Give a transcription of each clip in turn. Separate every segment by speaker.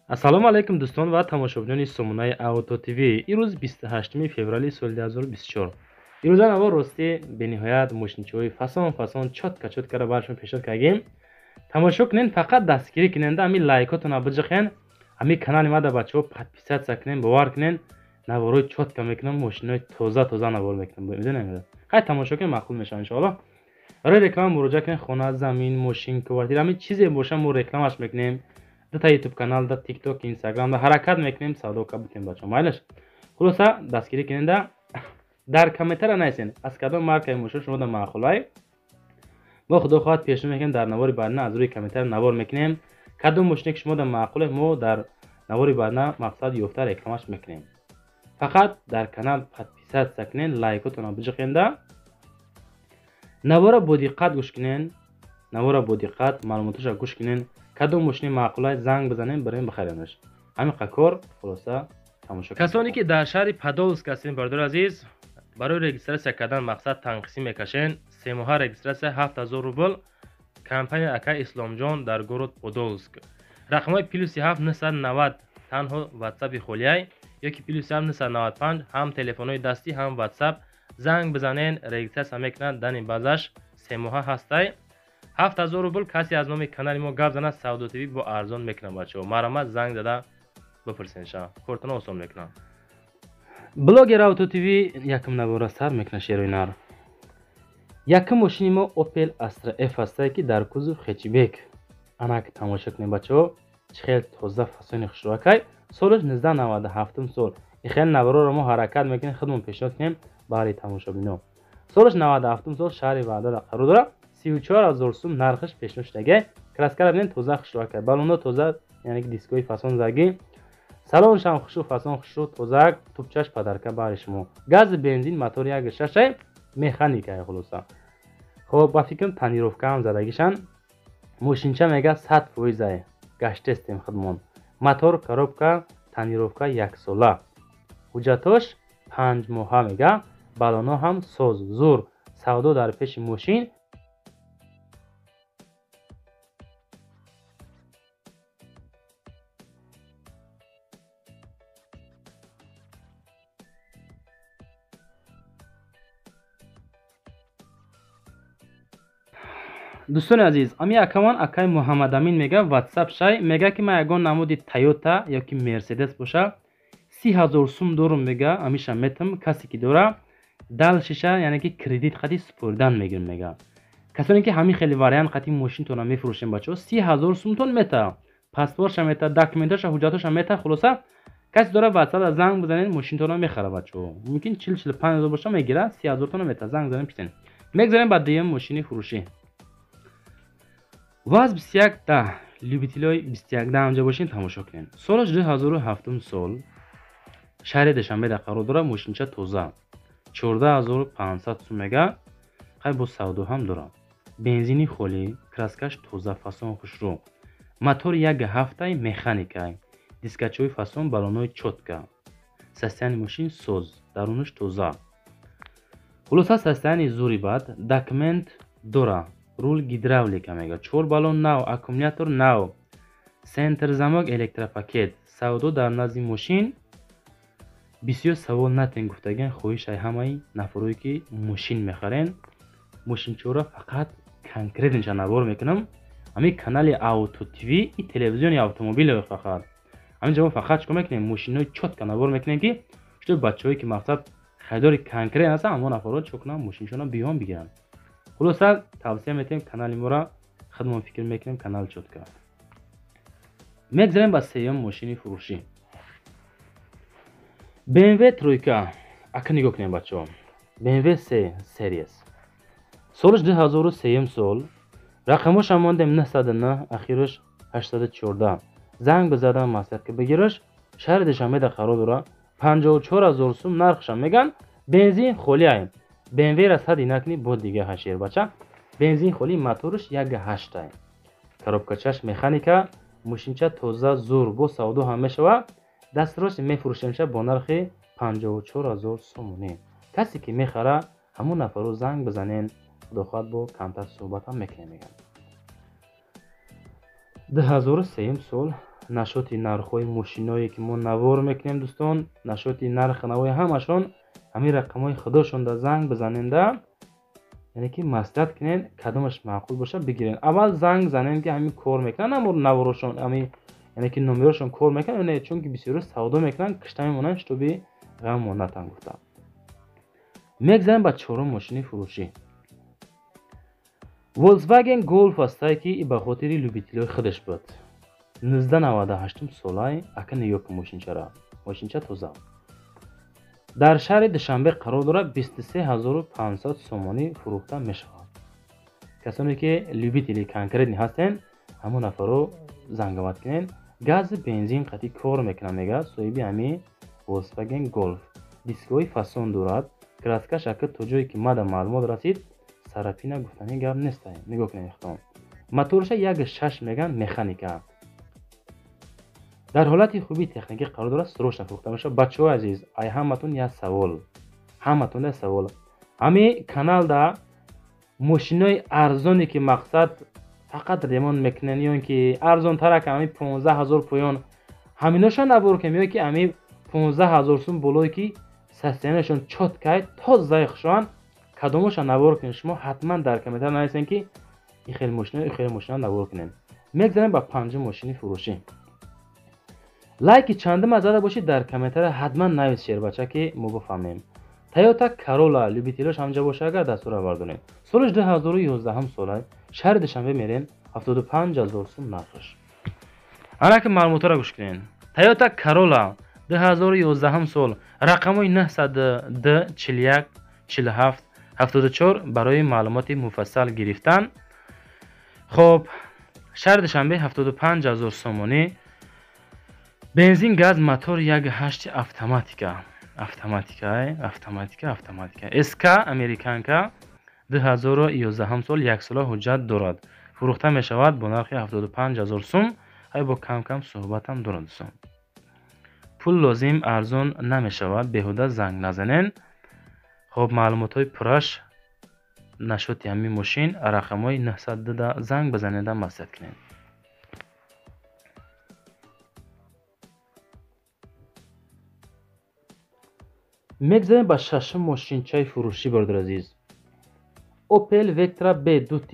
Speaker 1: Ассалому алайкум дӯстон ва тамошобинони сомонаи Авто ТВ. Имрӯз 28 феврали соли 2024. Имрӯза навор ростӣ бениҳоят мошинчаҳои фасон фасон чётко чёткоро барашон пешниҳод кардем. Тамошо кунен, фақат дастгирӣ куненда, ҳамин лайкотона биҷиқен, ҳамин канали мада бачаҳо подписаться кунен, бовар кунен, наворҳои чётко мекунам, мошинои тоза тоза навор мекунам. Медонем? Хай тамошо кунен, маъқул мешавад иншоаллоҳ. Барои реклама муроҷиат кунен, хона, замин, мошин, квартира, ҳамин чизе боша мо рекламаш мекунем. Дута ютуб канал, да тикток, инстаграм да ҳаракат мекунем, савдо кабутем бачаҳо. Майлаш. Хулоса дастгирӣ куненда, дар комментария нависен аз кадом маркаи мошин шумо да маъқулай. Мо худо хоҳад пешниҳод мекунем дар навори баъдина, аз рӯи комментария навор мекунем. Кадом мошине ки шумо да маъқуле, мо дар навори баъдина мақсад ёфта рекламаш мекунем. Фақат дар канал подписаться кунен, лайкотона биҷиқенда, навора бо диққат гӯш кунен, навора бо диққат маълумоташа гӯш кунен. Кадом мошини маъқулай занг бизанем, барем бихаремаш. Ҳамин кор хулоса тамошо. Касоне ки дар шаҳри Подолск ҳастем, бародари азиз, барои регистрация кардан мақсад танқисӣ мекашен. Семоҳа регистрация 7000 рубл. Компания ака Исломҷон дар город Подолск. Рақамҳои +7 990 танҳо ватсапи холияй ёки +7 995 ҳам телефонҳои дастӣ ҳам ватсап. Занг бизанен, регистрация мекунанд, дани базаш семоҳа ҳастай. 7000 рубл. Касе аз номи канали мо гап занад, Савдо ТВ бо арзон мекунам бачаҳо. Марҳамат, занг зада бипурсен, кортона осон мекунам. Блогер Авто ТВ якум навора сар мекунад шерои нар. Якум мошини мо Opel Astra F ҳастае, ки дар кузов хэтчбек. Анак тамошо кунем бачаҳо, чӣ хел тоза фасони хушрӯакай. Солаш 1997 сол. Ихел навороро мо ҳаракат мекунем худмон пешниҳод кунем баҳри тамошобино. Солаш 97 сол, шаҳри Ваҳдат қарор дорад. 34000 сум нархаш пешниҳод шудагай. Краскара бинед, тоза хушрӯакай. Балоно тоза, яъне ки дискои фасон заги. Салоншам хушрӯ, фасон хушрӯ, тозак, тубчаш подарка баҳри шумо. Газ, бензин, мотор 1.6 механикай хулоса. Хоб, ба фикрам тонировка ҳам задагишан. Мошинча мега 100%-ай. Гаштестем худмон. Мотор, коробка, тонировка яксола. Ҳуҷҷатош 5 моҳа мега. Балоно ҳам соз, зур. Савдо дар пеши мошин. Дӯстони азиз, ами акамон акай Муҳаммадамин мега, ватсап шай мега, ки ман ягон намуди Тойота ёки Мерседес боша 30000 сум дорум мега, амиша метам, касе ки дора дал шиша, яъне ки кредит қати супоридан мегирем мега. Касоне ки ҳамин хеле вариант қати мошинтона мефурӯшем бачаҳо, 30000 сумтон мета, паспортша мета, документаша, ҳуҷҷатоша мета. Хулоса касе дора ватсап занг бизанед, мошинтона мехара бачаҳо. Мумкин 40-45 ҳазор боша мегира, 30000 тона мета, занг занед питен. Мегзарем ба дуюм мошини фурӯшӣ. ВАЗ 2110, любителои 2110 ҳамҷа бошин, тамошо кунед. Солаш 2007 сол, шаҳри Душанбеда қарор дорад, мошинча тоза. 14500 сум мега, хай бо савдо ҳам дорад. Бензини холӣ, краскаш тоза, фасон хушрӯ. Мотор 1.7 механикай. Дискачаҳои фасон, балонои чётко. Состояние мошин соз, дарунаш тоза. Хулоса состояние зури бад, документ дора. Рул гидравлика мега, 4 баллон нав, аккумулятор нав, центр замок, электропакет. Савдо дар назди мошин. Бисёр савол натен гуфтаган хоҳишай ҳамаи нафарое ки мошин мехарен. Мошинчаҳоро фақат конкретниша навор мекунам. Ҳамин канали Авто ТВ и телевизиони автомобиле фақат. Ҳамин ҷо мо фақат чикор мекунем? Мошинҳои чётко навор мекунем, ки шуто бачаҳое ки мақсад харидори конкрет ҳастанд, ҳамон нафарҳо чикор кунанд, мошиншонро биён бигиранд. Хулоса тавсия метиҳем канали моро, худмон фикр мекунем канал чётко. Мегзарем ба сеюм мошини фурӯшӣ. BMW тройка. Ака нигоҳ кунем бачаҳо. BMW 3 Series. Солаш 2003 сол. Рақамош мондем 909, ахираш 814. Занг бизадан маслиҳат ки бигираш. Шаҳри Душанбеда қарор дорад. 54000 сум нархша меган. Бензин холиай. BMW-ра сади накунӣ, бо дига ҳашер бача. Бензин холӣ, мотораш 1.8. Коробкачаш механика, мошинча тоза зур, бо савдо ҳам мешава. Дастрост мефурӯшемша бо нархи 54000 сомонӣ. Касе ки мехара, ҳамон нафарро занг бизанен, худо хоҳад бо камтар суҳбат ҳам мекунем меган. 2003 сол, Нашоти нархҳои мошиное ки мо навор мекунем дӯстон, нашоти нархи навои ҳамашон ҳамин рақамҳои худошонда занг бизаненда, яъне ки маслиҳат кунен, кадомаш маъқул боша бигирен. Аввал занг занен ки ҳамин кор мекунанд, аммо наворошон ҳамин, яъне ки номерошон кор мекунанд, не, чунки бисёро савдо мекунанд, кишта мемонанд, шитоби ғам монатан гуфта. Мегзарем ба чорум мошини фурӯшӣ. Volkswagen Golf ҳастае ки ба хотири любителиҳои худаш буд. 1998 солай, ака нигоҳ кун мошинчара. Мошинча тоза. Дар шаҳри Душанбе қарор дорад, 23500 сомонӣ фурӯхта мешавад. Касоне ки любители конкретни ҳастен, ҳамон нафарро занговат кунен. Гази бензин қатъи кор мекунад, мегӯяд соҳиби ҳамин Volkswagen Golf. Дискҳои фасон дорад. Краскаш ака то ҷое ки мада маълумот расид, сарапина гуфтани гап нест. Нигоҳ кунед ихтом. Моторша 1.6 меган, механика. Дар ҳолати хуби техникӣ қарор дорад, срочно фурӯхта мешавад. Бачаҳои азиз, ай ҳаматон як савол. Ҳаматон як савол. Ҳамин каналда мошинои арзоне ки мақсад фақат ремонт мекунен ё ин ки арзонтарак ҳамин 15000 поён, ҳаминоша навор кунем ё ки ҳамин 15000 сум болое ки состояниешон чёткай, тозаи хушоанд, кадомоша навор кунем? Шумо ҳатман дар комментар нависен ки ин хел мошино, ин хел мошина навор кунем. Мегзарем ба панҷум мошини фурӯшӣ. Лайки чандума зада бошед, дар комментария ҳатман навис, шербача, ки мо бифаҳмем. Toyota Corolla, любителош ҳамҷа боша, агар дастура бардорем. Солаш 2011 сола, шаҳри Душанбе мерем, 75000 сум нархаш. Ана ки маълумотҳоро гӯш кунед. Toyota Corolla 2011 сол, рақамҳои 902 41 47 74 барои маълумоти муфассал гирифтан. Хоб, шаҳри Душанбе 75000 сомонӣ. Бензин, газ, мотор 1.8 автоматика. Автоматика, автоматика, автоматика. СК американка 2011 сол, як сола ҳуҷҷат дорад. Фурӯхта мешавад бо нархи 75000 сум, ай бо кам-кам суҳбатам дорад дӯстон. Пул лозим арзон намешавад, беҳуда занг назанен. Хоб, маълумотҳои пурраш нашоти ҳамин мошин рақамҳои 902 занг бизанеда маслиҳат кунед. Мегзарем ба шашум мошинчаи фурӯшӣ, бародари азиз. Opel Vectra B2T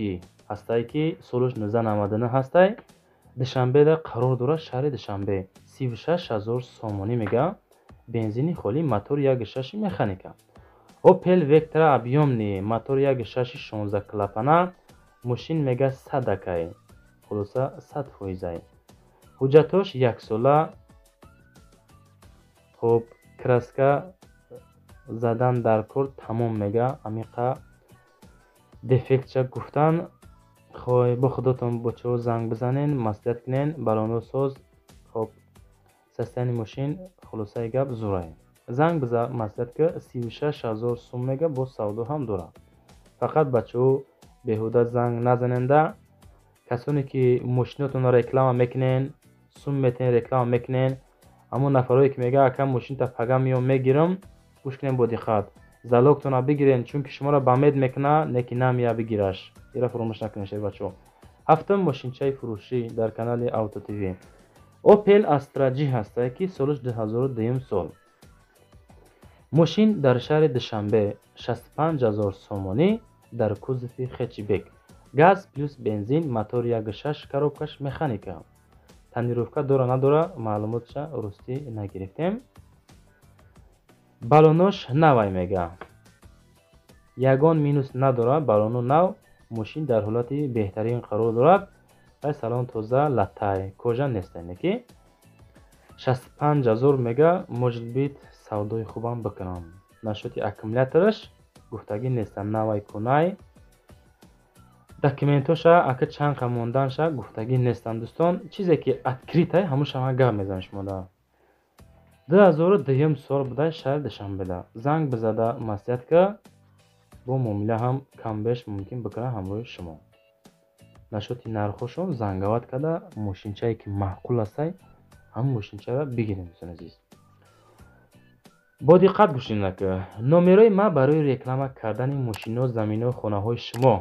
Speaker 1: ҳастае ки солаш 1999 ҳастай. Душанбеда қарор дорад, шаҳри Душанбе. 36000 сомонӣ мега, бензини холӣ, мотор 1.6 механика. Opel Vectra объемный, мотор 1.6 16 клапана, мошин мега садакай. Хулоса 100%. Ҳуҷҷатош як сола. Хоб, краска задан дар кор тамом мега, амиқа дефектча гуфтан. Хой, бо худотон бочаҳо занг бизанен, маслиҳат кунен, балоно соз. Хоб, состояние мошин хулосаи гап зурай. Занг биза, маслиҳат ки 36000 сум мега, бо савдо ҳам дорад. Фақат бачаҳо беҳуда занг назаненда. Касоне ки мошинотонро реклама мекунен, сум метен, реклама мекунен, ҳамон нафарое ки мега ака мошинта пага меом мегирам, гӯш кунем бо диққат. Залогтонро бигирен, чунки шуморо ба мед мекуна, не ки намея бигираш. Ира фуромӯш накунед, шер бачаҳо. Ҳафтум мошинчаи фурӯшӣ дар канали Auto TV. Opel Astra G ҳастае ки солаш 2002 сол. Мошин дар шаҳри Душанбе 65000 сомонӣ дар кузови хэтчбек. Газ плюс бензин, мотор 1.6, коробкаш механика. Тонировка дора надора, маълумотша рустӣ нагирифтем. Балонош навай мега. Ягон минус надора, балоно нав, мошин дар ҳолати беҳтарин қарор дорад. Вай салон тоза, латтай, кожа нест, яъне ки 65000 мега, может быть савдои хубам бикунам. Нашоти аккумулятораш гуфтагӣ нестам, навай кунай. Документоша ака чанд қа монданша гуфтагӣ нестам дӯстон. Чизе ки открытай, ҳамуша ман гап мезанам шумода. 2002 сол буда, шаҳри Душанбеда. Занг бизада маслиҳат ка, бо муомила ҳам камбеш мумкин бикунад ҳамроҳи шумо. Нашоти нархҳошон занговат карда, мошинчае ки маъқул ҳастай, ҳамон мошинчаро бигирем дӯстони азиз. Бо диққат гӯш кунед. Номерои ман барои реклама кардани мошино, замино, хонаҳои шумо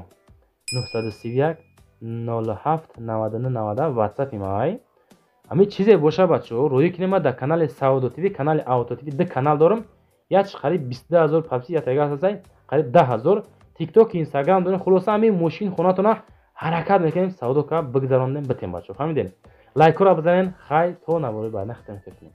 Speaker 1: 931 07 99 90 WhatsApp-и май. Ҳамин чизе боша, бачаҳо, рӯӣ кунем. Ман дар канали Савдо ТВ, канали Авто ТВ ду канал дорам, якш қариб 22 000 подписчик, ятага ҳастай қариб 10 000. Тикток, Инстаграм дорем. Хулоса, ҳамин мошин хонатона ҳаракат мекунем, савдо ка бигзаронем, битем. Бачаҳо, фаҳмидем? Лайкҳоро бизанен. Хай, то навори баъд нахтем кунем.